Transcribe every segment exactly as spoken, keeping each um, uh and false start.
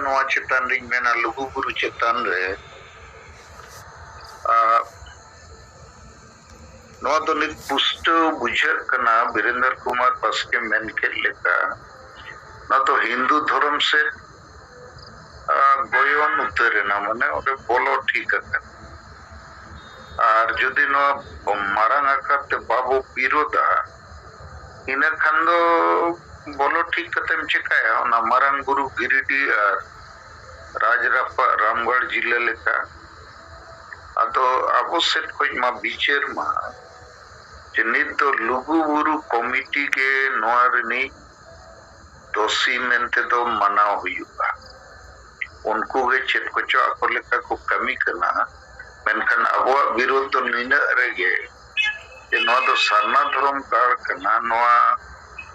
ᱱᱚᱣᱟ ᱪᱮᱛᱟᱱ ᱨᱤᱧ ᱢᱮᱱᱟ, ᱞᱩᱜᱩ ᱵᱩᱨᱩ ᱪᱮᱛᱟᱱ ᱨᱮ, ᱟᱨ ᱱᱚᱣᱟ ᱫᱚ ᱱᱤᱛ ᱯᱩᱥᱴᱟᱹᱣ ᱵᱩᱡᱷᱟᱹᱜ ᱠᱟᱱᱟ, ᱵᱤᱨᱮᱱᱫᱨᱚ ᱠᱩᱢᱟᱨ ᱵᱟᱥᱠᱮ ᱢᱮᱱ ᱠᱮᱫ ᱞᱮᱠᱟ, ᱱᱚᱣᱟ ᱫᱚ ᱦᱤᱱᱫᱩ ᱫᱷᱚᱨᱚᱢ ᱥᱮᱫ, ᱟᱨ, ᱜᱚᱭᱚᱱ ᱩᱛᱟᱹᱨ ᱮᱱᱟ, ᱢᱟᱱᱮ ᱚᱸᱰᱮ ᱵᱚᱞᱚ ᱴᱷᱤᱠ ᱟᱠᱟᱱᱟ᱾ ᱟᱨ ᱡᱩᱫᱤ ᱱᱚᱣᱟ ᱢᱟᱨᱟᱝ ᱟᱠᱟᱨ ᱛᱮ ᱵᱟᱵᱚ ᱵᱤᱨᱳᱫᱟ, ᱤᱱᱟᱹ ᱠᱷᱟᱱ ᱫᱚ ᱵᱚᱞᱚ ᱴᱷᱤᱠ ᱠᱟᱛᱮᱢ ᱪᱮᱠᱟᱭᱟ? ᱚᱱᱟ ᱢᱟᱨᱟᱝ ᱵᱩᱨᱩ ᱜᱤᱨᱤᱰᱤ ᱟᱨ ᱨᱟᱡᱽ ᱨᱟᱯᱟᱜ ᱨᱟᱢᱜᱚᱲ ᱡᱤᱞᱟᱹ ᱞᱮᱠᱟ᱾ ᱟᱫᱚ ᱟᱵᱚ ᱥᱮᱫ ᱠᱷᱚᱱ ᱢᱟ ᱵᱤᱪᱟᱹᱨ ᱢᱟ ᱡᱮ ᱱᱤᱛ ᱫᱚ ᱞᱩᱜᱩ ᱵᱩᱨᱩ ᱠᱚᱢᱤᱴᱤ ᱜᱮ ᱱᱚᱣᱟ ᱨᱤᱱᱤᱡ ᱫᱳᱥᱤ ᱢᱮᱱᱛᱮ ᱫᱚ ᱢᱟᱱᱟᱣ ᱦᱩᱭᱩᱜᱼᱟ᱾ ᱩᱱᱠᱩ ᱜᱮ ᱪᱮᱫ ᱠᱚᱪᱚ ᱟᱠᱚ ᱞᱮᱠᱟ ᱠᱚ ᱠᱟᱹᱢᱤ ᱠᱟᱱᱟ, ᱢᱮᱱᱠᱷᱟᱱ ᱟᱵᱚᱣᱟᱜ ᱵᱤᱨᱳᱫᱷ ᱫᱚ ᱱᱤᱱᱟᱹᱜ ᱨᱮᱜᱮ ᱡᱮ ᱱᱚᱣᱟ ᱫᱚ ᱥᱟᱨᱱᱟ ᱫᱷᱚᱨᱚᱢ ᱜᱟᱲ ᱠᱟᱱᱟ, ᱱᱚᱣᱟ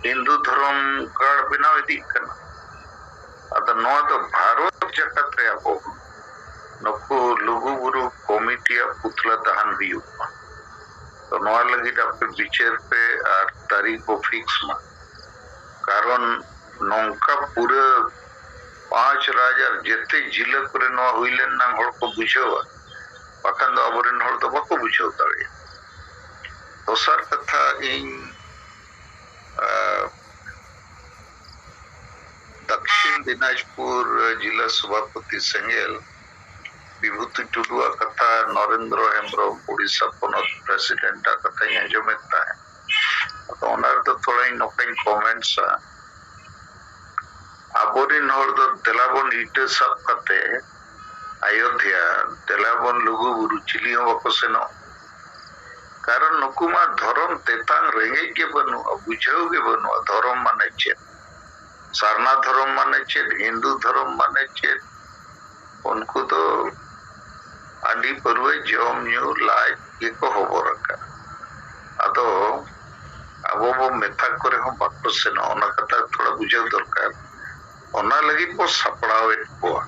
ᱦᱤᱱᱫᱩ ᱫᱷᱚᱨᱚᱢ ᱜᱟᱲ ᱵᱮᱱᱟᱣ ᱤᱫᱤᱜ ᱠᱟᱱᱟ᱾ ᱟᱫᱚ ᱱᱚᱣᱟ ᱫᱚ ᱵᱷᱟᱨᱚᱛ ᱡᱟᱠᱟᱛ ᱨᱮ ᱟᱵᱚ ᱱᱩᱠᱩ ᱞᱩᱜᱩ ᱵᱩᱨᱩ ᱠᱚᱢᱤᱴᱤᱭᱟᱜ ᱯᱩᱛᱞᱟᱹ ᱛᱟᱦᱮᱱ ᱦᱩᱭᱩᱜ ᱢᱟ᱾ ᱛᱚ ᱱᱚᱣᱟ ᱞᱟᱹᱜᱤᱫ ᱟᱯᱮ ᱵᱤᱪᱟᱹᱨ ᱯᱮ ᱟᱨ ᱛᱟᱹᱨᱤᱠᱷ ᱵᱚ ᱯᱷᱤᱠᱥ ᱢᱟ᱾ ᱠᱟᱨᱚᱱ ᱱᱚᱝᱠᱟ ᱯᱩᱨᱟᱹ ᱯᱟᱸᱪ ᱨᱟᱡᱽ ᱟᱨ ᱡᱮᱛᱮ ᱡᱤᱞᱟᱹ ᱠᱚᱨᱮ ᱱᱚᱣᱟ ᱦᱩᱭ ᱞᱮᱱ ᱱᱟᱝ ᱦᱚᱲ ᱠᱚ ᱵᱩᱡᱷᱟᱹᱣᱟ, ᱵᱟᱠᱷᱟᱱ ᱫᱚ ᱟᱵᱚᱨᱮᱱ ᱦᱚᱲ ᱫᱚ ᱵᱟᱠᱚ ᱵᱩᱡᱷᱟᱹᱣ ᱫᱟᱲᱮᱭᱟᱜᱼᱟ᱾ ᱫᱚᱥᱟᱨ ᱠᱟᱛᱷᱟ, ᱤᱧ, ᱟᱸ, ᱫᱟᱠᱠᱷᱤᱱ ᱫᱤᱱᱟᱡᱽᱯᱩᱨ ᱡᱤᱞᱟ ᱥᱚᱵᱷᱟᱯᱚᱛᱤ ᱥᱮᱸᱜᱮᱞ ᱵᱤᱵᱷᱩᱛᱤ ᱴᱩᱰᱩᱣᱟᱜ ᱠᱟᱛᱷᱟ, ᱱᱚᱨᱮᱱᱫᱨᱚ ᱦᱮᱢᱵᱨᱚᱢ ᱩᱲᱤᱥᱥᱟ ᱯᱚᱱᱚᱛ ᱯᱨᱮᱥᱤᱰᱮᱱᱴ ᱟᱜ ᱠᱟᱛᱷᱟᱧ ᱟᱸᱡᱚᱢᱮᱫ ᱛᱟᱦᱮᱸᱫ᱾ ᱟᱫᱚ ᱚᱱᱟ ᱨᱮᱫᱚ ᱛᱷᱚᱲᱟᱧ ᱱᱚᱝᱠᱟᱧ ᱠᱚᱢᱮᱱᱴᱥᱟ, ᱟᱵᱚᱨᱤᱱ ᱦᱚᱲ ᱫᱚ ᱫᱮᱞᱟ ᱵᱚᱱ ᱤᱴᱟᱹ ᱥᱟᱵ ᱠᱟᱛᱮ ᱟᱭᱳᱫᱷᱭᱟ, ᱫᱮᱞᱟ ᱵᱚᱱ ᱞᱩᱜᱩ ᱵᱩᱨᱩ, ᱪᱤᱞᱤ ᱦᱚᱸ ᱵᱟᱠᱚ ᱥᱮᱱᱚᱜ᱾ ᱠᱟᱨᱚᱱ ᱱᱩᱠᱩ ᱢᱟ ᱫᱷᱚᱨᱚᱢ ᱛᱮᱛᱟᱝ ᱨᱮᱸᱜᱮᱡ ᱜᱮ ᱵᱟᱹᱱᱩᱜᱼᱟ, ᱵᱩᱡᱷᱟᱹᱣ ᱜᱮ ᱵᱟᱹᱱᱩᱜᱼᱟ ᱫᱷᱚᱨᱚᱢ ᱢᱟᱱᱮ ᱪᱮᱫ, ᱥᱟᱨᱱᱟ ᱫᱷᱚᱨᱚᱢ ᱢᱟᱱᱮ ᱪᱮᱫ, ᱦᱤᱱᱫᱩ ᱫᱷᱚᱨᱚᱢ ᱢᱟᱱᱮ ᱪᱮᱫ᱾ ᱩᱱᱠᱩ ᱫᱚ ᱦᱟᱺᱰᱤ ᱯᱟᱹᱨᱣᱟᱹ ᱡᱚᱢ ᱧᱩ ᱞᱟᱡ ᱜᱮᱠᱚ ᱦᱚᱵᱚᱨ ᱟᱠᱟᱫ᱾ ᱟᱫᱚ ᱟᱵᱚ ᱵᱚ ᱢᱮᱛᱟ ᱠᱚ ᱨᱮᱦᱚᱸ ᱵᱟᱠᱚ ᱥᱮᱱᱚᱜ, ᱚᱱᱟ ᱠᱟᱛᱷᱟ ᱛᱷᱚᱲᱟ ᱵᱩᱡᱷᱟᱹᱣ ᱫᱚᱨᱠᱟᱨ᱾ ᱚᱱᱟ ᱞᱟᱹᱜᱤᱫ ᱵᱚ ᱥᱟᱯᱲᱟᱣᱮᱫ ᱠᱚᱣᱟ,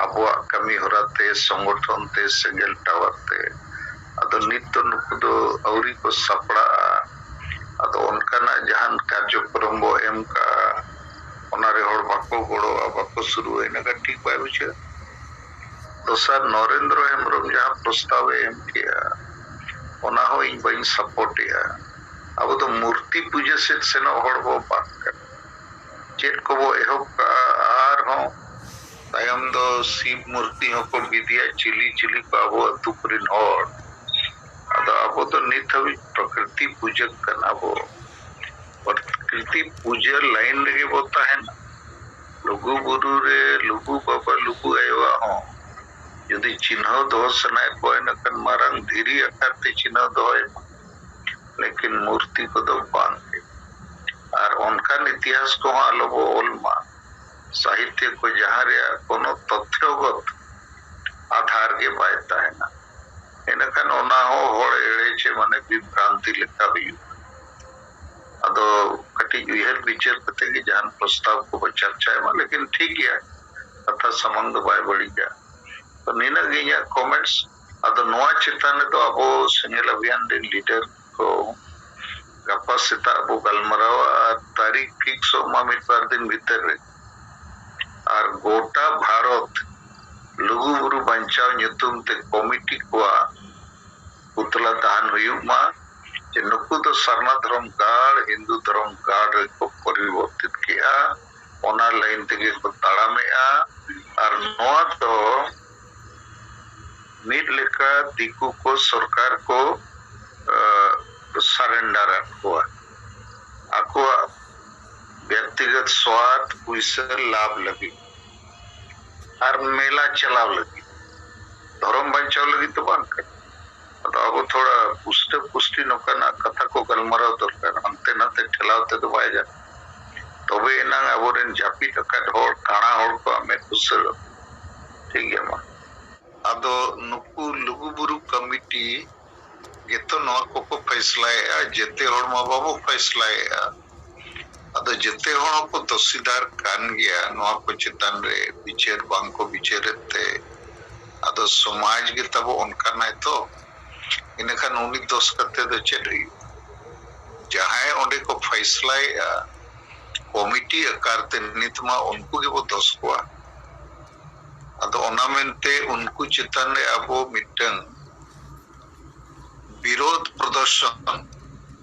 ᱟᱵᱚᱣᱟᱜ ᱠᱟᱹᱢᱤ ᱦᱚᱨᱟ ᱛᱮ, ᱥᱚᱝᱜᱚᱴᱷᱚᱱ ᱛᱮ, ᱥᱮᱸᱜᱮᱞ ᱴᱟᱣᱟᱨ ᱛᱮ᱾ ᱟᱫᱚ ᱱᱤᱛ ᱫᱚ ᱱᱩᱠᱩ ᱫᱚ ᱟᱹᱣᱨᱤ ᱠᱚ ᱥᱟᱯᱲᱟᱜᱼᱟ᱾ ᱟᱫᱚ ᱚᱱᱠᱟᱱᱟᱜ ᱡᱟᱦᱟᱱ ᱠᱟᱨᱡᱚᱠᱨᱚᱢ ᱵᱚ ᱮᱢ ᱠᱟᱜᱼᱟ, ᱚᱱᱟᱨᱮ ᱦᱚᱲ ᱵᱟᱠᱚ ᱜᱚᱲᱚᱜᱼᱟ, ᱵᱟᱠᱚ ᱥᱩᱨᱩᱜᱼᱟ, ᱤᱱᱟᱹ ᱠᱷᱟᱱ ᱴᱷᱤᱠ ᱵᱟᱭ ᱵᱩᱡᱷᱟᱹᱜᱼᱟ᱾ ᱫᱚᱥᱟᱨ, ᱱᱚᱨᱮᱱᱫᱨᱚ ᱦᱮᱢᱵᱨᱚᱢ ᱡᱟᱦᱟᱸ ᱯᱨᱚᱥᱛᱟᱵ ᱮ ᱮᱢ ᱠᱮᱜᱼᱟ, ᱚᱱᱟ ᱦᱚᱸ ᱤᱧ ᱵᱟᱹᱧ ᱥᱟᱯᱳᱨᱴ ᱮᱜᱼᱟ᱾ ᱟᱵᱚ ᱫᱚ ᱢᱩᱨᱛᱤ ᱯᱩᱡᱟᱹ ᱥᱮᱫ ᱥᱮᱱᱚᱜ ᱦᱚᱲ ᱵᱚ ᱵᱟᱝ ᱠᱟᱱᱟ᱾ ᱪᱮᱫ ᱠᱚᱵᱚ ᱮᱦᱚᱵ ᱠᱟᱜᱼᱟ, ᱟᱨᱦᱚᱸ ᱛᱟᱭᱚᱢ ᱫᱚ ᱥᱤᱵ ᱢᱩᱨᱛᱤ ᱦᱚᱸᱠᱚ ᱵᱤᱫᱤᱭᱟ, ᱪᱤᱞᱤ ᱪᱤᱞᱤ ᱠᱚ ᱟᱵᱚ ᱟᱹᱛᱩ ᱠᱚᱨᱮᱱ ᱦᱚᱲ᱾ ᱟᱫᱚ ᱟᱵᱚ ᱫᱚ ᱱᱤᱛ ᱦᱟᱹᱵᱤᱡ ᱯᱨᱚᱠᱨᱤᱛᱤ ᱯᱩᱡᱟᱹ ᱠᱟᱱᱟ ᱵᱚ᱾ ᱯᱨᱚᱠᱨᱤᱛᱤ ᱯᱩᱡᱟᱹ ᱞᱟᱭᱤᱱ ᱨᱮᱜᱮ ᱵᱚ ᱛᱟᱦᱮᱱᱟ᱾ ᱞᱩᱜᱩ ᱵᱩᱨᱩ ᱨᱮ ᱞᱩᱜᱩ ᱵᱟᱵᱟ, ᱞᱩᱜᱩ ᱟᱭᱳᱣᱟᱜ ᱦᱚᱸ ᱡᱩᱫᱤ ᱪᱤᱱᱦᱟᱹᱣ ᱫᱚᱦᱚ ᱥᱟᱱᱟᱭᱮᱫ ᱠᱚᱣᱟ, ᱤᱱᱟᱹᱠᱷᱟᱱ ᱢᱟᱨᱟᱝ ᱫᱷᱤᱨᱤ ᱟᱠᱟᱨ ᱛᱮ ᱪᱤᱱᱦᱟᱹᱣ ᱫᱚᱦᱚᱭ ᱢᱟ᱾ ᱞᱮᱠᱤᱱ ᱢᱩᱨᱛᱤ ᱠᱚᱫᱚ ᱵᱟᱝ ᱜᱮ᱾ ᱟᱨ ᱚᱱᱠᱟᱱ ᱤᱛᱤᱦᱟᱥ ᱠᱚᱦᱚᱸ ᱟᱞᱚ ᱵᱚ ᱚᱞ ᱢᱟ, ᱥᱟᱦᱤᱛᱭᱚ ᱠᱚ ᱡᱟᱦᱟᱸ ᱨᱮᱭᱟᱜ ᱠᱳᱱᱳ ᱛᱚᱛᱷᱭᱚᱜᱚᱛ ᱟᱫᱷᱟᱨ ᱜᱮ ᱵᱟᱭ ᱛᱟᱦᱮᱱᱟ᱾ ᱤᱱᱟᱹᱠᱷᱟᱱ ᱚᱱᱟ ᱦᱚᱸ ᱦᱚᱲ ᱮᱲᱮ ᱪᱮ ᱢᱟᱱᱮ ᱵᱤᱵᱷᱨᱟᱱᱛᱤ ᱞᱮᱠᱟ ᱦᱩᱭᱩᱜᱼᱟ᱾ ᱟᱫᱚ ᱠᱟᱹᱴᱤᱡ ᱩᱭᱦᱟᱹᱨ ᱵᱤᱪᱟᱹᱨ ᱠᱟᱛᱮ ᱜᱮ ᱡᱟᱦᱟᱱ ᱯᱨᱚᱥᱛᱟᱵ ᱠᱚᱵᱚ ᱪᱟᱨᱪᱟᱭ ᱢᱟ, ᱞᱮᱠᱤᱱ ᱴᱷᱤᱠ ᱜᱮᱭᱟ, ᱠᱟᱛᱷᱟ ᱥᱟᱢᱟᱝ ᱫᱚ ᱵᱟᱭ ᱵᱟᱹᱲᱤᱡᱟ᱾ ᱛᱚ ᱱᱤᱱᱟᱹᱜ ᱜᱮ ᱤᱧᱟᱹᱜ ᱠᱚᱢᱮᱱᱴᱥ᱾ ᱟᱫᱚ ᱱᱚᱣᱟ ᱪᱮᱛᱟᱱ ᱨᱮᱫᱚ ᱟᱵᱚ ᱥᱮᱸᱜᱮᱞ ᱚᱵᱷᱤᱭᱟᱱ ᱨᱮᱱ ᱞᱤᱰᱟᱨ ᱠᱚ ᱜᱟᱯᱟ ᱥᱮᱛᱟᱜ ᱵᱚ ᱜᱟᱞᱢᱟᱨᱟᱣᱟ ᱟᱨ ᱛᱟᱹᱨᱤᱠᱷ ᱯᱷᱤᱠᱥᱚᱜ ᱢᱟ ᱢᱤᱫ ᱵᱟᱨ ᱫᱤᱱ ᱵᱷᱤᱛᱟᱹᱨ ᱨᱮ᱾ ᱟᱨ ᱜᱚᱴᱟ ᱵᱷᱟᱨᱚᱛ ᱞᱩᱜᱩ ᱵᱩᱨᱩ ᱵᱟᱧᱪᱟᱣ ᱧᱩᱛᱩᱢ ᱛᱮ ᱠᱚᱢᱤᱴᱤ ᱠᱚᱣᱟᱜ ᱯᱩᱛᱞᱟ ᱫᱟᱦᱟᱱ ᱦᱩᱭᱩᱜ ᱢᱟ, ᱡᱮ ᱱᱩᱠᱩ ᱫᱚ ᱥᱟᱨᱱᱟ ᱫᱷᱚᱨᱚᱢ ᱜᱟᱲ, ᱦᱤᱱᱫᱩ ᱫᱷᱚᱨᱚᱢ ᱜᱟᱲ ᱨᱮᱠᱚ ᱯᱚᱨᱤᱵᱚᱨᱛᱤᱛ ᱠᱮᱜᱼᱟ, ᱚᱱᱟ ᱞᱟᱭᱤᱱ ᱛᱮᱜᱮ ᱠᱚ ᱛᱟᱲᱟᱢᱮᱜᱼᱟ᱾ ᱟᱨ ᱱᱚᱣᱟ ᱫᱚ ᱢᱤᱫ ᱞᱮᱠᱟ ᱫᱤᱠᱩ ᱠᱚ ᱥᱚᱨᱠᱟᱨ ᱠᱚ ᱥᱟᱨᱮᱱᱰᱟᱨ ᱟᱫ ᱠᱚᱣᱟ ᱟᱠᱚᱣᱟᱜ ᱵᱮᱠᱛᱤᱜᱚᱛ ᱥᱣᱟᱨᱛᱷ ᱯᱩᱭᱥᱟᱹ ᱞᱟᱵᱷ ᱞᱟᱹᱜᱤᱫ ᱟᱨ ᱢᱮᱞᱟ ᱪᱟᱞᱟᱣ ᱞᱟᱹᱜᱤᱫ᱾ ᱫᱷᱚᱨᱚᱢ ᱵᱟᱧᱪᱟᱣ ᱞᱟᱹᱜᱤᱫ ᱫᱚ ᱵᱟᱝ ᱠᱟᱱᱟ᱾ ᱟᱫᱚ ᱟᱵᱚ ᱛᱷᱚᱲᱟ ᱯᱩᱥᱴᱟᱹ ᱯᱩᱥᱴᱤ ᱱᱚᱝᱠᱟᱱᱟᱜ ᱠᱟᱛᱷᱟ ᱠᱚ ᱜᱟᱞᱢᱟᱨᱟᱣ ᱫᱚᱨᱠᱟᱨ, ᱦᱟᱱᱛᱮ ᱱᱟᱛᱮ ᱴᱷᱮᱞᱟᱣ ᱛᱮᱫᱚ ᱵᱟᱭ ᱜᱟᱱᱚᱜ᱾ ᱛᱚᱵᱮ ᱮᱱᱟᱝ ᱟᱵᱚᱨᱮᱱ ᱡᱟᱹᱯᱤᱫ ᱟᱠᱟᱫ ᱦᱚᱲ, ᱠᱟᱬᱟ ᱦᱚᱲ ᱠᱚᱣᱟᱜ ᱢᱮᱫ ᱵᱩᱥᱟᱹᱲᱚᱜ᱾ ᱴᱷᱤᱠ ᱜᱮᱭᱟ ᱢᱟ᱾ ᱟᱫᱚ ᱱᱩᱠᱩ ᱞᱩᱜᱩ ᱵᱩᱨᱩ ᱠᱚᱢᱤᱴᱤ ᱜᱮᱛᱚ ᱱᱚᱣᱟ ᱠᱚᱠᱚ ᱯᱷᱟᱭᱥᱞᱟᱭᱮᱜᱼᱟ, ᱡᱮᱛᱮ ᱦᱚᱲ ᱢᱟ ᱵᱟᱵᱚ ᱯᱷᱟᱭᱥᱞᱟᱭᱮᱜᱼᱟ᱾ ᱟᱫᱚ ᱡᱮᱛᱮ ᱦᱚᱲ ᱦᱚᱸᱠᱚ ᱫᱚᱥᱤᱫᱟᱨ ᱠᱟᱱ ᱜᱮᱭᱟ ᱱᱚᱣᱟ ᱠᱚ ᱪᱮᱛᱟᱱ ᱨᱮ ᱵᱤᱪᱟᱹᱨ ᱵᱟᱝ ᱠᱚ ᱵᱤᱪᱟᱹᱨᱮᱫ ᱛᱮ᱾ ᱟᱫᱚ ᱥᱚᱢᱟᱡᱽ ᱜᱮ ᱛᱟᱵᱚ ᱚᱱᱠᱟᱱᱟᱭ ᱛᱚ, ᱤᱱᱟᱹᱠᱷᱟᱱ ᱩᱱᱤ ᱫᱚᱥ ᱠᱟᱛᱮ ᱫᱚ ᱪᱮᱫ ᱦᱩᱭᱩᱜᱼᱟ? ᱡᱟᱦᱟᱸᱭ ᱚᱸᱰᱮ ᱠᱚ ᱯᱷᱟᱭᱥᱞᱟᱭᱮᱜᱼᱟ, ᱠᱚᱢᱤᱴᱤ ᱟᱠᱟᱨ ᱛᱮ ᱱᱤᱛ ᱢᱟ ᱩᱱᱠᱩ ᱜᱮᱵᱚ ᱫᱚᱥ ᱠᱚᱣᱟ᱾ ᱟᱫᱚ ᱚᱱᱟ ᱢᱮᱱᱛᱮ ᱩᱱᱠᱩ ᱪᱮᱛᱟᱱ ᱨᱮ ᱟᱵᱚ ᱢᱤᱫᱴᱟᱝ ᱵᱤᱨᱳᱫᱷ ᱯᱨᱚᱫᱚᱨᱥᱚᱱ,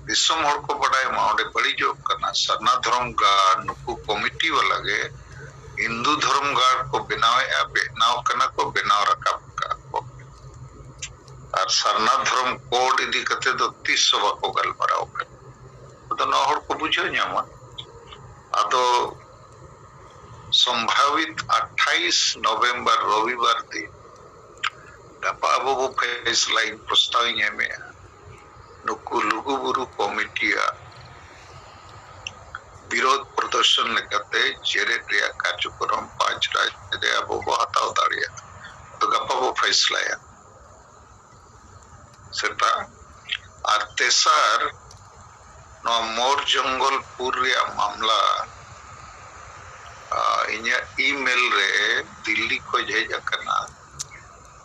ᱫᱤᱥᱚᱢ ᱦᱚᱲ ᱠᱚ ᱵᱟᱰᱟᱭ ᱢᱟ ᱚᱸᱰᱮ ᱵᱟᱹᱲᱤᱡᱚᱜ ᱠᱟᱱᱟ᱾ ᱥᱟᱨᱱᱟ ᱫᱷᱚᱨᱚᱢ ᱜᱟᱲ ᱱᱩᱠᱩ ᱠᱚᱢᱤᱴᱤ ᱵᱟᱞᱟ ᱜᱮ ᱦᱤᱱᱫᱩ ᱫᱷᱚᱨᱚᱢ ᱜᱟᱲ ᱠᱚ ᱵᱮᱱᱟᱣᱮᱫᱼᱟ, ᱵᱮᱱᱟᱣ ᱠᱟᱱᱟ ᱠᱚ, ᱵᱮᱱᱟᱣ ᱨᱟᱠᱟᱵ ᱠᱟᱜᱼᱟ ᱠᱚ᱾ ᱟᱨ ᱥᱟᱨᱱᱟ ᱫᱷᱚᱨᱚᱢ ᱠᱳᱰ ᱤᱫᱤ ᱠᱟᱛᱮ ᱫᱚ ᱛᱤᱥ ᱦᱚᱸ ᱵᱟᱠᱚ ᱜᱟᱞᱢᱟᱨᱟᱣ ᱠᱟᱱᱟ᱾ ᱟᱫᱚ ᱱᱚᱣᱟ ᱦᱚᱲ ᱠᱚ ᱵᱩᱡᱷᱟᱹᱣ ᱧᱟᱢᱟ᱾ ᱟᱫᱚ ᱥᱚᱢᱵᱷᱟᱵᱤᱛ ᱟᱴᱷᱟᱭᱤᱥ ᱱᱚᱵᱷᱮᱢᱵᱚᱨ ᱨᱚᱵᱤᱵᱟᱨ ᱫᱤᱱ ᱜᱟᱯᱟ ᱟᱵᱚ ᱵᱚ ᱯᱷᱮᱥᱞᱟ, ᱤᱧ ᱯᱨᱚᱥᱛᱟᱵ ᱤᱧ ᱮᱢᱮᱜᱼᱟ᱾ ᱱᱩᱠᱩ ᱞᱩᱜᱩᱵᱩᱨᱩ ᱠᱚᱢᱤᱴᱤᱭᱟᱜ ᱵᱤᱨᱳᱫᱷ ᱯᱨᱚᱫᱚᱨᱥᱚᱱ ᱞᱮᱠᱟᱛᱮ ᱡᱮᱨᱮᱫ ᱨᱮᱭᱟᱜ ᱠᱟᱨᱡᱚᱠᱨᱚᱢ ᱯᱟᱸᱪ ᱨᱟᱡᱽ ᱨᱮ ᱟᱵᱚ ᱵᱚ ᱦᱟᱛᱟᱣ ᱫᱟᱲᱮᱭᱟᱜᱼᱟ᱾ ᱟᱫᱚ ᱜᱟᱯᱟ ᱵᱚ ᱯᱷᱮᱥᱞᱟᱭᱟ ᱥᱮᱛᱟᱜ᱾ ᱟᱨ ᱛᱮᱥᱟᱨ, ᱱᱚᱣᱟ ᱢᱳᱨ ᱡᱚᱝᱜᱚᱞᱯᱩᱨ ᱨᱮᱭᱟᱜ ᱢᱟᱢᱞᱟ, ᱟ, ᱤᱧᱟᱹᱜ ᱤᱢᱮᱞ ᱨᱮ ᱫᱤᱞᱞᱤ ᱠᱷᱚᱡ ᱦᱮᱡ ᱟᱠᱟᱱᱟ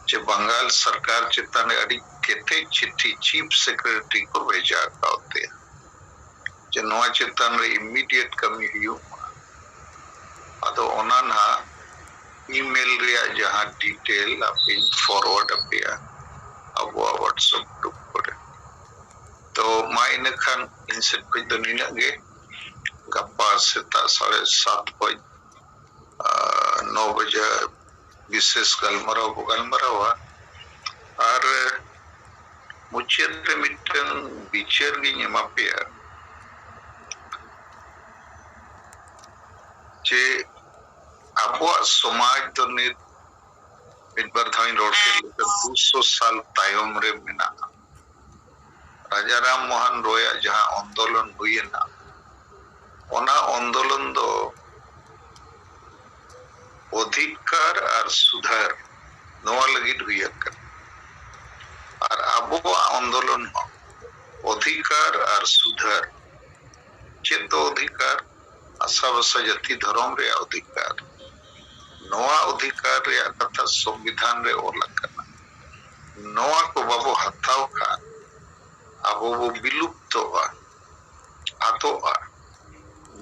ᱡᱮ ᱵᱟᱝᱜᱟᱞ ᱥᱚᱨᱠᱟᱨ ᱪᱮᱛᱟᱱ ᱨᱮ ᱟᱹᱰᱤ ᱠᱮᱴᱮᱡ ᱪᱤᱴᱷᱤ ᱪᱤᱯ ᱥᱮᱠᱨᱮᱴᱟᱨᱤ ᱠᱚ ᱵᱷᱮᱡᱟ ᱟᱠᱟᱣᱟᱫᱮᱭᱟ ᱡᱮ ᱱᱚᱣᱟ ᱪᱮᱛᱟᱱ ᱨᱮ ᱤᱢᱤᱰᱤᱭᱮᱴ ᱠᱟᱹᱢᱤ ᱦᱩᱭᱩᱜ ᱢᱟ᱾ ᱟᱫᱚ ᱚᱱᱟ ᱱᱟᱦᱟᱜ ᱤᱢᱮᱞ ᱨᱮᱭᱟᱜ ᱡᱟᱦᱟᱸ ᱰᱤᱴᱮᱞ ᱟᱯᱮᱧ ᱯᱷᱚᱨᱣᱟᱨᱰ ᱟᱯᱮᱭᱟ ᱟᱵᱚᱣᱟᱜ WhatsApp ᱜᱨᱩᱯ ᱠᱚᱨᱮ᱾ ᱛᱚ ᱢᱟ ᱤᱱᱟᱹ ᱠᱷᱟᱱ ᱤᱧ ᱥᱮᱫ ᱠᱷᱚᱡ ᱫᱚ ᱱᱤᱱᱟᱹᱜ ᱜᱮ᱾ ᱜᱟᱯᱟ ᱥᱮᱛᱟᱜ ᱥᱟᱲᱮ ᱥᱟᱛ ᱠᱷᱚᱡ, ᱟᱨ, ᱱᱚ ᱵᱟᱡᱮ ᱵᱤᱥᱮᱥ ᱜᱟᱞᱢᱟᱨᱟᱣ ᱵᱚ ᱜᱟᱞᱢᱟᱨᱟᱣᱟ᱾ ᱟᱨ ᱢᱩᱪᱟᱹᱫ ᱨᱮ ᱢᱤᱫᱴᱟᱝ ᱵᱤᱪᱟᱹᱨ ᱜᱤᱧ ᱮᱢᱟ ᱯᱮᱭᱟ ᱡᱮ ᱟᱵᱚᱣᱟᱜ ᱥᱚᱢᱟᱡᱽ ᱫᱚ ᱱᱤᱛ ᱢᱤᱫ ᱵᱟᱨ ᱫᱷᱟᱣ ᱤᱧ ᱨᱚᱲ ᱠᱮᱫ ᱞᱮᱠᱟ ᱫᱩᱥᱚ ᱥᱟᱞ ᱛᱟᱭᱚᱢ ᱨᱮ ᱢᱮᱱᱟᱜᱼᱟ᱾ ᱨᱟᱡᱟ ᱨᱟᱢ ᱢᱳᱦᱚᱱ ᱨᱚᱭᱟᱜ ᱡᱟᱦᱟᱸ ᱟᱱᱫᱳᱞᱚᱱ ᱦᱩᱭᱮᱱᱟ, ᱚᱱᱟ ᱟᱱᱫᱳᱞᱚᱱ ᱫᱚ ᱚᱫᱷᱤᱠᱟᱨ ᱟᱨ ᱥᱩᱫᱷᱟᱹᱨ ᱱᱚᱣᱟ ᱞᱟᱹᱜᱤᱫ ᱦᱩᱭ ᱟᱠᱟᱱᱟ᱾ ᱟᱨ ᱟᱵᱚᱣᱟᱜ ᱟᱱᱫᱳᱞᱚᱱ ᱦᱚᱸ ᱚᱫᱷᱤᱠᱟᱨ ᱟᱨ ᱥᱩᱫᱷᱟᱹᱨ᱾ ᱪᱮᱫ ᱫᱚ ᱚᱫᱷᱤᱠᱟᱨ? ᱟᱥᱟᱵᱷᱟᱥᱟ ᱡᱟᱹᱛᱤ ᱫᱷᱚᱨᱚᱢ ᱨᱮᱭᱟᱜ ᱚᱫᱷᱤᱠᱟᱨ᱾ ᱱᱚᱣᱟ ᱚᱫᱷᱤᱠᱟᱨ ᱨᱮᱭᱟᱜ ᱠᱟᱛᱷᱟ ᱥᱚᱝᱵᱤᱫᱷᱟᱱ ᱨᱮ ᱚᱞ ᱟᱠᱟᱱᱟ᱾ ᱱᱚᱣᱟ ᱠᱚ ᱵᱟᱵᱚ ᱦᱟᱛᱟᱣ ᱠᱷᱟᱱ ᱟᱵᱚ ᱵᱚ ᱵᱤᱞᱩᱯᱛᱚᱜᱼᱟ, ᱟᱫᱚᱜᱼᱟ᱾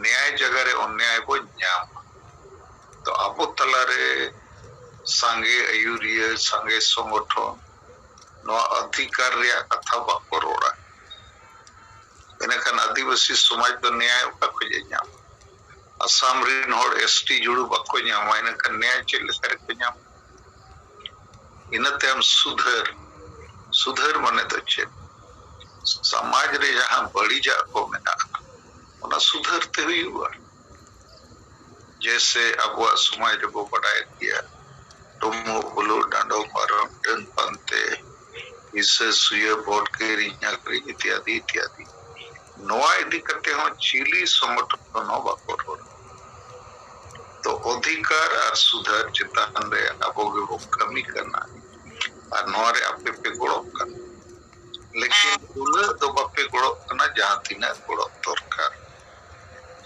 ᱱᱮᱭᱟᱭ ᱡᱟᱭᱜᱟ ᱨᱮ ᱚᱱᱱᱮᱭᱟᱭ ᱵᱚ ᱧᱟᱢᱟ᱾ ᱛᱚ ᱟᱵᱚ ᱛᱟᱞᱟᱨᱮ ᱥᱟᱸᱜᱮ ᱟᱹᱭᱩᱨᱤᱭᱟᱹ, ᱥᱟᱸᱜᱮ ᱥᱚᱝᱜᱚᱴᱷᱚᱱ ᱱᱚᱣᱟ ᱚᱫᱷᱤᱠᱟᱨ ᱨᱮᱭᱟᱜ ᱠᱟᱛᱷᱟ ᱵᱟᱠᱚ ᱨᱚᱲᱟ᱾ ᱤᱱᱟᱹᱠᱷᱟᱱ ᱟᱹᱫᱤᱵᱟᱹᱥᱤ ᱥᱚᱢᱟᱡᱽ ᱫᱚ ᱱᱮᱭᱟᱭ ᱚᱠᱟ ᱠᱷᱚᱱ ᱮ ᱧᱟᱢᱟ? ᱟᱥᱟᱢ ᱨᱮᱱ ᱦᱚᱲ ᱮᱥ ᱴᱤ ᱡᱩᱲᱩ ᱵᱟᱠᱚ ᱧᱟᱢᱟ, ᱤᱱᱟᱹᱠᱷᱟᱱ ᱱᱮᱭᱟᱭ ᱪᱮᱫ ᱞᱮᱠᱟ ᱨᱮᱠᱚ ᱧᱟᱢᱟ? ᱤᱱᱟᱹ ᱛᱟᱭᱚᱢ ᱥᱩᱫᱷᱟᱹᱨ᱾ ᱥᱩᱫᱷᱟᱹᱨ ᱢᱟᱱᱮ ᱫᱚ ᱪᱮᱫ? ᱥᱚᱢᱟᱡᱽ ᱨᱮ ᱡᱟᱦᱟᱸ ᱵᱟᱹᱲᱤᱡᱟᱜ ᱠᱚ ᱢᱮᱱᱟᱜᱼᱟ, ᱚᱱᱟ ᱥᱩᱫᱷᱟᱹᱨ ᱛᱮ ᱦᱩᱭᱩᱜᱼᱟ᱾ ᱡᱮᱭᱥᱮ ᱟᱵᱚᱣᱟᱜ ᱥᱚᱢᱟᱡᱽ ᱨᱮᱵᱚ ᱵᱟᱰᱟᱭᱮᱫ ᱜᱮᱭᱟ, ᱰᱩᱢᱵᱩᱜ ᱵᱩᱞᱩᱜ, ᱰᱟᱸᱰᱚᱢ ᱯᱟᱨᱚᱢ, ᱰᱟᱹᱱ ᱯᱟᱱᱛᱮ, ᱦᱤᱥᱟᱹ ᱥᱩᱭᱟᱹ, ᱵᱷᱳᱴ ᱠᱤᱨᱤᱧ ᱟᱹᱠᱷᱨᱤᱧ ᱤᱛᱭᱟᱫᱤ ᱤᱛᱭᱟᱫᱤ᱾ ᱱᱚᱣᱟ ᱤᱫᱤ ᱠᱟᱛᱮ ᱦᱚᱸ ᱪᱤᱞᱤ ᱥᱚᱝᱜᱚᱴᱷᱚᱱ ᱦᱚᱸ ᱵᱟᱠᱚ ᱨᱚᱲᱟ᱾ ᱛᱚ ᱚᱫᱷᱤᱠᱟᱨ ᱟᱨ ᱥᱩᱫᱷᱟᱹᱨ ᱪᱮᱛᱟᱱ ᱨᱮ ᱟᱵᱚ ᱜᱮᱵᱚ ᱠᱟᱹᱢᱤ ᱠᱟᱱᱟ ᱟᱨ ᱱᱚᱣᱟ ᱨᱮ ᱟᱯᱮ ᱯᱮ ᱜᱚᱲᱚᱜ ᱠᱟᱱᱟ, ᱞᱮᱠᱤᱱ ᱩᱱᱟᱹᱜ ᱫᱚ ᱵᱟᱯᱮ ᱜᱚᱲᱚᱜ ᱠᱟᱱᱟ ᱡᱟᱦᱟᱸ ᱛᱤᱱᱟᱹᱜ ᱜᱚᱲᱚ ᱫᱚᱨᱠᱟᱨ᱾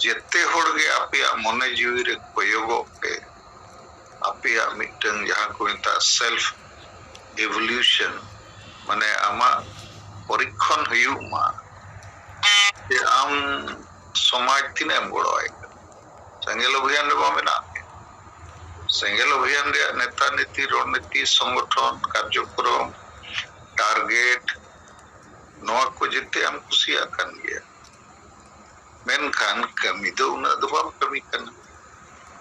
ᱡᱮᱛᱮ ᱦᱚᱲ ᱜᱮ ᱟᱯᱮᱭᱟᱜ ᱢᱚᱱᱮ ᱡᱤᱣᱤ ᱨᱮ ᱠᱚᱭᱚᱜᱚᱜ ᱯᱮ, ᱟᱯᱮᱭᱟᱜ ᱢᱤᱫᱴᱟᱝ ᱡᱟᱦᱟᱸ ᱠᱚ ᱢᱮᱛᱟᱜ self evaluation, ᱢᱟᱱᱮ ᱟᱢᱟᱜ ᱯᱚᱨᱤᱠᱠᱷᱚᱱ ᱦᱩᱭᱩᱜ ᱢᱟ ᱡᱮ ᱟᱢ ᱥᱚᱢᱟᱡᱽ ᱛᱤᱱᱟᱹᱜ ᱮᱢ ᱜᱚᱲᱚᱣᱟᱭ ᱠᱟᱱᱟ᱾ ᱥᱮᱸᱜᱮᱞ ᱚᱵᱷᱤᱭᱟᱱ ᱨᱮᱢᱟ ᱢᱮᱱᱟᱜ ᱢᱮ᱾ ᱥᱮᱸᱜᱮᱞ ᱚᱵᱷᱤᱭᱟᱱ ᱨᱮᱭᱟᱜ ᱱᱮᱛᱟ ᱱᱤᱛᱤ, ᱨᱚᱬᱱᱤᱛᱤ, ᱥᱚᱝᱜᱚᱴᱷᱚᱱ, ᱠᱟᱨᱡᱚᱠᱨᱚᱢ, target, ᱱᱚᱣᱟ ᱠᱚ ᱡᱮᱛᱮ ᱟᱢ ᱠᱩᱥᱤᱭᱟᱜ ᱠᱟᱱ ᱜᱮᱭᱟ, ᱢᱮᱱᱠᱷᱟᱱ ᱠᱟᱹᱢᱤ ᱫᱚ ᱩᱱᱟᱹᱜ ᱫᱚ ᱵᱟᱢ ᱠᱟᱹᱢᱤ ᱠᱟᱱᱟ᱾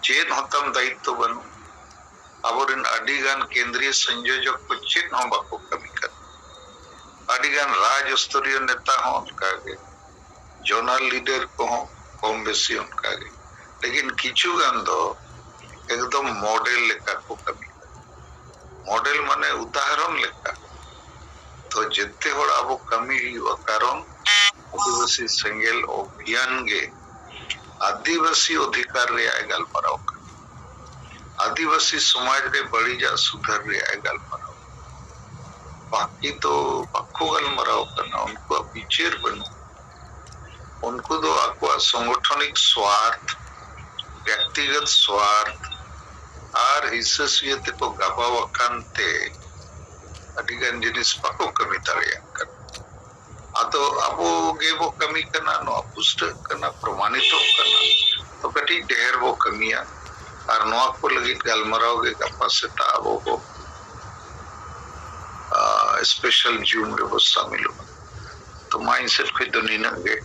ᱪᱮᱫ ᱦᱚᱸ ᱛᱟᱢ ᱫᱟᱭᱤᱛᱛᱚ ᱵᱟᱹᱱᱩᱜ᱾ ᱟᱵᱚᱨᱮᱱ ᱟᱹᱰᱤ ᱜᱟᱱ ᱠᱮᱱᱫᱨᱤᱭᱚ ᱥᱚᱝᱡᱳᱡᱚᱠ ᱠᱚ ᱪᱮᱫ ᱦᱚᱸ ᱵᱟᱠᱚ ᱠᱟᱹᱢᱤ ᱠᱟᱱᱟ᱾ ᱟᱹᱰᱤ ᱜᱟᱱ ᱨᱟᱡᱽ ᱥᱛᱚᱨᱤᱭᱚ ᱱᱮᱛᱟ ᱦᱚᱸ ᱚᱱᱠᱟ ᱜᱮ, ᱡᱚᱱᱟᱞ ᱞᱤᱰᱟᱨ ᱠᱚᱦᱚᱸ ᱠᱚᱢ ᱵᱮᱥᱤ ᱚᱱᱠᱟ ᱜᱮ, ᱞᱮᱠᱤᱱ ᱠᱤᱪᱷᱩ ᱜᱟᱱ ᱫᱚ ᱮᱠᱫᱚᱢ ᱢᱚᱰᱮᱞ ᱞᱮᱠᱟ ᱠᱚ ᱠᱟᱹᱢᱤ ᱠᱟᱱᱟ᱾ ᱢᱚᱰᱮᱞ ᱢᱟᱱᱮ ᱩᱫᱟᱦᱚᱨᱚᱱ ᱞᱮᱠᱟ᱾ ᱛᱚ ᱡᱮᱛᱮ ᱦᱚᱲ ᱟᱵᱚ ᱠᱟᱹᱢᱤ ᱦᱩᱭᱩᱜᱼᱟ, ᱠᱟᱨᱚᱱ ᱟᱹᱫᱤᱵᱟᱹᱥᱤ ᱥᱮᱸᱜᱮᱞ ᱚᱵᱷᱤᱭᱟᱱ ᱜᱮ ᱟᱹᱫᱤᱵᱟᱹᱥᱤ ᱚᱫᱷᱤᱠᱟᱨ ᱨᱮᱭᱟᱜ ᱮ ᱜᱟᱞᱢᱟᱨᱟᱣ ᱠᱟᱱᱟ, ᱟᱹᱫᱤᱵᱟᱹᱥᱤ ᱥᱚᱢᱟᱡᱽ ᱨᱮ ᱵᱟᱹᱲᱤᱡᱟᱜ ᱥᱩᱫᱷᱟᱹᱨ ᱨᱮᱭᱟᱜ ᱮ ᱜᱟᱞᱢᱟᱨᱟᱣ ᱠᱟᱱᱟ᱾ ᱵᱟᱹᱠᱤ ᱫᱚ ᱵᱟᱠᱚ ᱜᱟᱞᱢᱟᱨᱟᱣ ᱠᱟᱱᱟ, ᱩᱱᱠᱩᱣᱟᱜ ᱵᱤᱪᱟᱹᱨ ᱵᱟᱹᱱᱩᱜ᱾ ᱩᱱᱠᱩ ᱫᱚ ᱟᱠᱚᱣᱟᱜ ᱥᱚᱝᱜᱚᱴᱷᱚᱱᱤᱠ ᱥᱣᱟᱨᱛᱷ, ᱵᱮᱠᱛᱤᱜᱚᱛ ᱥᱣᱟᱨᱛᱷ ᱟᱨ ᱦᱤᱥᱟᱹ ᱥᱩᱭᱟᱹ ᱛᱮᱠᱚ ᱜᱟᱵᱟᱣ ᱟᱠᱟᱱ ᱛᱮ ᱟᱹᱰᱤᱜᱟᱱ ᱡᱤᱱᱤᱥ ᱵᱟᱠᱚ ᱠᱟᱹᱢᱤ ᱫᱟᱲᱮᱭᱟᱜ ᱠᱟᱱᱟ᱾ ᱟᱫᱚ ᱟᱵᱚ ᱜᱮᱵᱚ ᱠᱟᱹᱢᱤ ᱠᱟᱱᱟ, ᱱᱚᱣᱟ ᱯᱩᱥᱴᱟᱹᱜ ᱠᱟᱱᱟ, ᱯᱨᱚᱢᱟᱱᱤᱛᱚᱜ ᱠᱟᱱᱟ᱾ ᱛᱚ ᱠᱟᱹᱴᱤᱡ ᱰᱷᱮᱨ ᱵᱚ ᱠᱟᱹᱢᱤᱭᱟ, ᱟᱨ ᱱᱚᱣᱟ ᱠᱚ ᱞᱟᱹᱜᱤᱫ ᱜᱟᱞᱢᱟᱨᱟᱣ ᱜᱮ ᱜᱟᱯᱟ ᱥᱮᱛᱟᱜ ᱟᱵᱚ ᱵᱚ ᱥᱯᱮᱥᱟᱞ ᱡᱩᱢ ᱨᱮᱵᱚ ᱥᱟᱢᱤᱞᱚᱜᱼᱟ᱾ ᱛᱚ ᱢᱟ ᱤᱧ ᱥᱮᱫ ᱠᱷᱚᱱ ᱫᱚ ᱱᱤᱱᱟᱹᱜ ᱜᱮ᱾